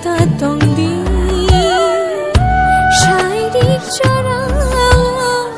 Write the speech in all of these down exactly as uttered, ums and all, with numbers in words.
Ta tongdi, sairik chorao,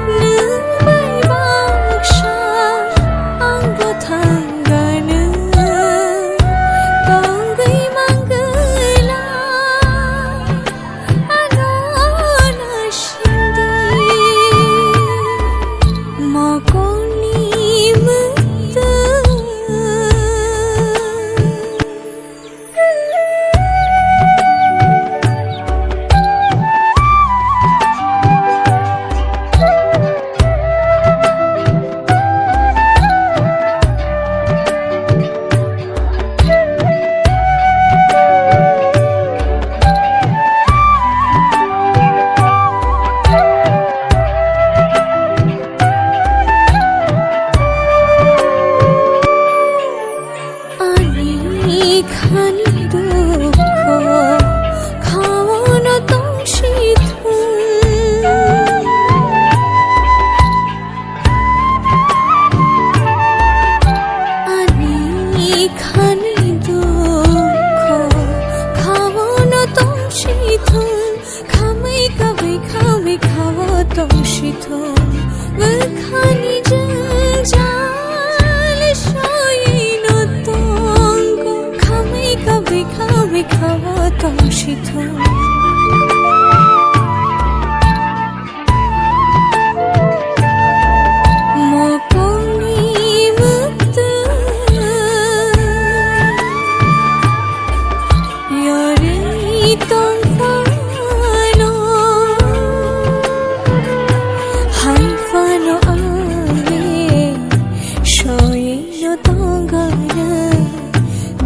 nwng bai baksa, ang bo thangano, tongwi mangwla, ano no sindi, mokoni mwtwng. Ani khani dukho khaono tongsi thung. Ani khani dukho khaono tongsi thung. Khamai kabai khamai khawa tongsi thung. Bwkhani jwngjal soino tongo. Khamai kabai khamai khawa tongsi thung. Mokoni mwtwng. Yori tongphano, hai phano ani soino tongana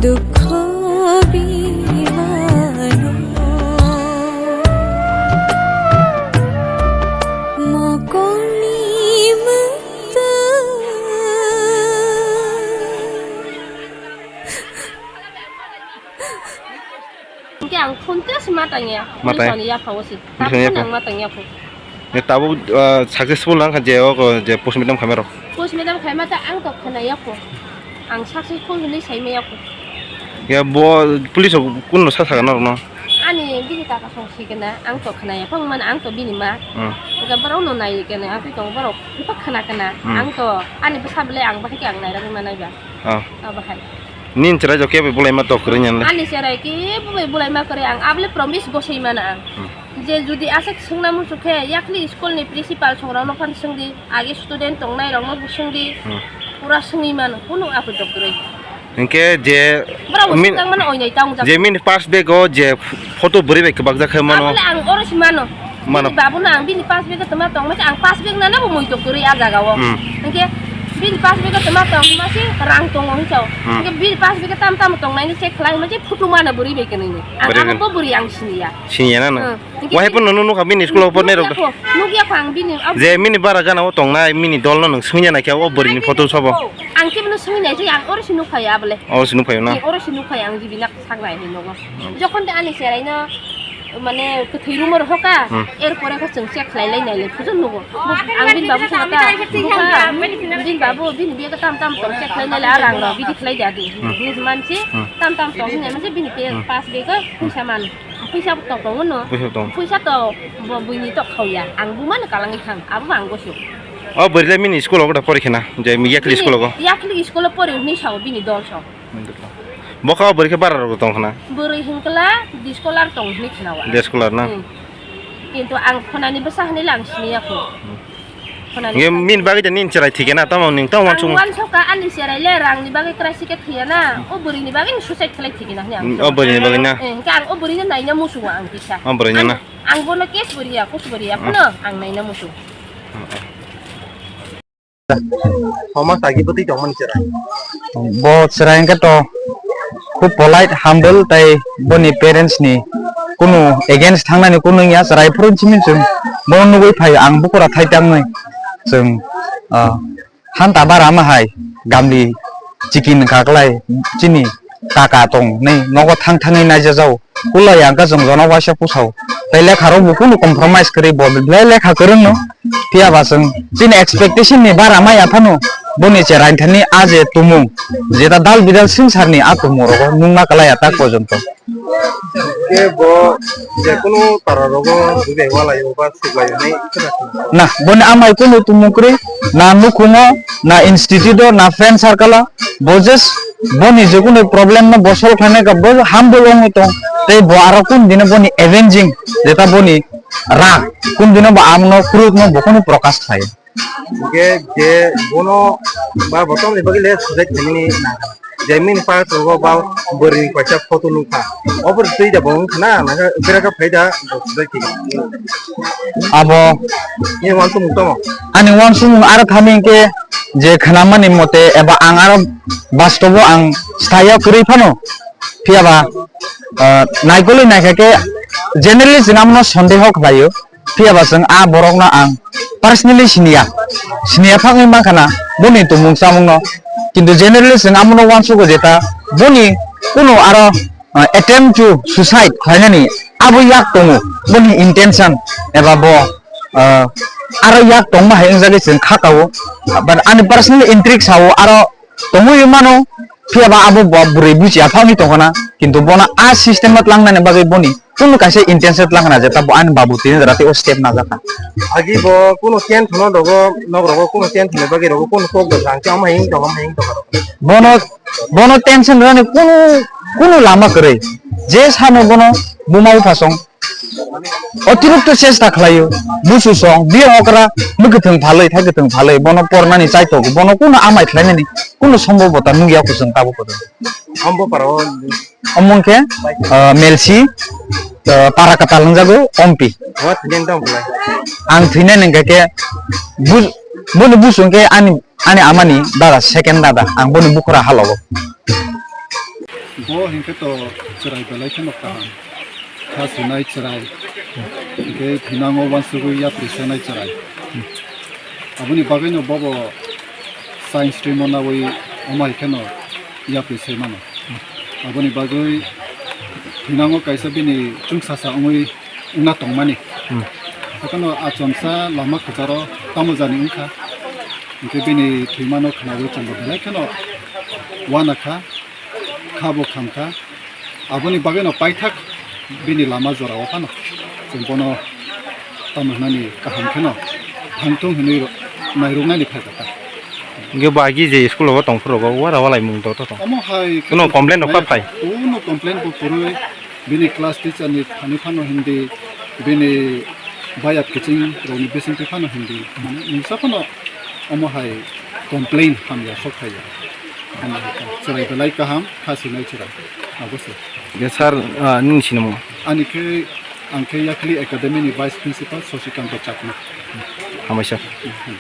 dukho bimano. Mokoni mwtwng. Hingke ang phone tei se ma tangya. Ma tang-, police rokni yaphao se. Police rokni yaphao. Ang ma tangya pho. Ya, tabuk, ah, successful wngkha je oko je postmortem khaima rok. Postmortem khaima ta ang to khwnaya pho. Ang successful hinui saimaya pho. Ya, bo police rok kunno sa sakha norokno? Ani bini kaka song sikena, ang to khwnaya pho, mane ang to bini ma. Hmm. Hingke borok no nai kena, ang to borok khna kena. Hmm. Ang to ani bwsa belai ang bahai khe ang nairok ma naiba. Ah. Abo hai. Nini chwrai rok kebo bulaima tok kwrwi nyan le? Ani chwrai kebo bai bulaima kwrwi, ang abole promise gosoi mano ang. Hmm. Je jodi aswk swngna muchung khe, yakli school ni principal songrok no phan swngdi, age student tongnai rok no bo swngdi, hmm, pura swngwi mano, kunu apot tok kwrwi. Hinkhe je borok bo min-, swngjakmano oinai tamo jak. Je mini pass bag o je photo bwrwi bai kwbakjak khe mano. Abole ang oro si mano. Mano. Bini babu no ang bini pass bag o twma tong masa ang pass bag nana bo mui tok kwrwi a jaga o. Hmm. Hinkhe bini pass bag o twma tong masa rang tongo hinsa o. Hmm. Hinkhe bini pass bag o tam tam tong nai ni check khlai masa photo mano bwrwi bai kwnwi ni. Ang bwrwi abo bo bwrwi ang siniya. Siniya na no? Hmm. Wahai pun nunu nukha bini school o pornai rok. Nukya kho, nukya kho ang bini. Je mini bara gana o tongnai mini dol no nwng swngya naikhe o bwrwi ni photo sobo. Ang khe bono swngwi nai je ang oro si nukphai abole. Oro si nukphai na? Oro si nukphai ang jibi nak. Saknai hinwi nogo. Hmm. Jokhon de ani cheraino, mane, kwthwi rumor hoka, hmm, er pore khe chwng check khlai lai nai le, bujo nogo. Bo, ang bini babu sakha ta, bini babu, bini bag tam tam tong check khlai nai le, a rang rok bidi khlai da di. Hmm. Hinwi mansi, hmm, tam tam tong hinwi mansi, bini bag, hmm, pass bag o, hmm, pisa man. Pisa tok tongo no. Pisa tong. Pisa to, bo, buini tok khauya. Ang bumano kalangwi thang, abo ang gosu. O bwrwi le mini school o gota pori khena, je mi yakli school o go. Yakli school o pori hinwi sao bini dol so. Boka o bwrwi khe bara rok tong khna? Bwrwi hinkla discolar tong hinwi khna wa. Discolar na? Hmm. Kintu ang khonani bwsa hinwi le ang siniya kho. Hmm. Khonani bwsa. Nge min bagwi de nin cherai thike na, tamo ning tamo wansuk. Ang wansuk ka ani cherai le rang ni bagwi krai sike thiya na. Hmm. O bwrwi ni bagwi ni suicide khlai thike na hinwi ang. Hmm, o bwrwi ni bagwi na? Eh, hingke ang o bwrwi no naina muchungo ang kisa. O bwrwi no na? Ang, ang bono case bwrwi ya, kus bwrwi ya, hmm, phano ang naina muchung. Hmm, hmm. Homa sagi bwtwi tongmani chwrai. Bo chwrai hwnkhe to khub polite, humble, tai boni parents ni kunu against thangnani kunu wngya, chwrai phuru simi chwng bono nugwi phaio, ang bukura thai tangnwi chwng, ah, hanta bara ma hai gamli chikin kaklai chini kaka tong nei nogo thang thangwi naijajao. Kulai ang khe chwng jono waisa pusao. Tei lekha rok bo kunu compromise kwrwi bo belai lekha kwrwng no. Phiya ba chwng chini expectation ni bara maya phano boni cherai thani a je tumung jeta dal bidal swngchar ni a tumung rogo nungna kalai ya tak porjonto. Khe bo je kunu para rogo dugai walai o ba suklai nai. Na, boni amai kunu tumung kwrwi, na nukhungo, na institute o, na friend circle o, bo just boni je kunu problem no bo solve khlainai ka bo humble wngwi tong, tei bo aro kun dino boni avenging, jeta boni rag, kun dino bo amno kruk no bo kunu prokash khlai. Hingke je bono ba bo tamni bagwi le suicide khaimani nangkha. Je mini pa tongo ba bwrwi ni kaisa photo nukha. O bwrwi twi da bo wngkha na, nangkha bera kha phai da bo suicide khaimani. Abo ni wansukmung tamo? Ani wansukmung aro thani hingke je khnamani mote eba ang aro bastobo ang staya kwrwi phano, phiya ba, ah, naikolwi naikha khe generally chwng amono sondeho khlaio. Phiya ba chwng a borokno ang personally siniya, siniya phangwi mankha na boni tumung chamungno. Kintu generally chwng amono uansugo je ta boni kunu aro, ah, attempt to suicide khlainani abo yak tongo, boni intention eba bo, ah, aro yak tongma hai wngjagwi chwng kha kao. But ani personal intrigue sao aro tongwi mano, phiya ba abo bo bwrwi buchi aphangwi tongkha na, kintu bono a system o tlangnani bagwi boni kunu kaisa intention tlang khna je ta bo ani babu tini jora tei o step najakha. Agi bo kunu tension o rogo, nok rogo kunu tension ni bagwi rogo kunu kok da jang khe omo hing tongkha, omo hing tongkha. Bono, bono tension rani kunu, kunu lama kwrwi. Je sano bono buma bupha song otirokto chesta khlaio, busu song, biyong okra, mwkhwthwng phalwi, thaikwthwng phalwi, bono pornani chaitogo, bono kunu amai khlainani kunu sombobota nukya kho chwng tabuk kotor. Ombo paro. Omo wngkhe, ah, Melsi, ah, para kwtal wngjago Ompi. What name tong khlai? Ang thwinani hwnkha khe bu-, boni busu hwnkhe ani, ani amani dada, second dada, ang boni bukhura halogo. Bo hinkhe to chwrai belai kheno kaham. Kha sinai chwrai. Hinkhe thinango uansugwi yapri senai chwrai. Aboni bagwino bobo science stream o nawi omo hai kheno yapri se mano. Aboni bagwi thinango kaisa bini chwngsasa wngwi wngna tongmani. Hmm. Hakheno achomsa lama kwcharo tamo jani wngkha. Hinkhe bini thwimano khnawi chwngbo belai kheno uanakha, khabo khamkha. Aboni bagwino paithak bini lama jorao phano chwng bono tamo hwnani kaham kheno thangthung hwnwi ro-, nairoknani phaikha ta. Hwnkhe bo agi je school o tongphuru rogo uara walai mung to to. Omo hai kuno complain rok phai? Kuno complain bo kwrwi. Bini class teacher ni thani phano hindi, bini bayap kiching rokni bisingtwi phano hindi. Mane mungsa phano omo hai complain hamya sok phaiya. Omo hai chwrai belai kaham, kha sinai chwrai. Abo se. Ge sir, ah, nini sinimo? Ani khe, ang khe Yakhli Academy ni Vice Principal Sasikanto Chakma. Hambai sir. Hmm.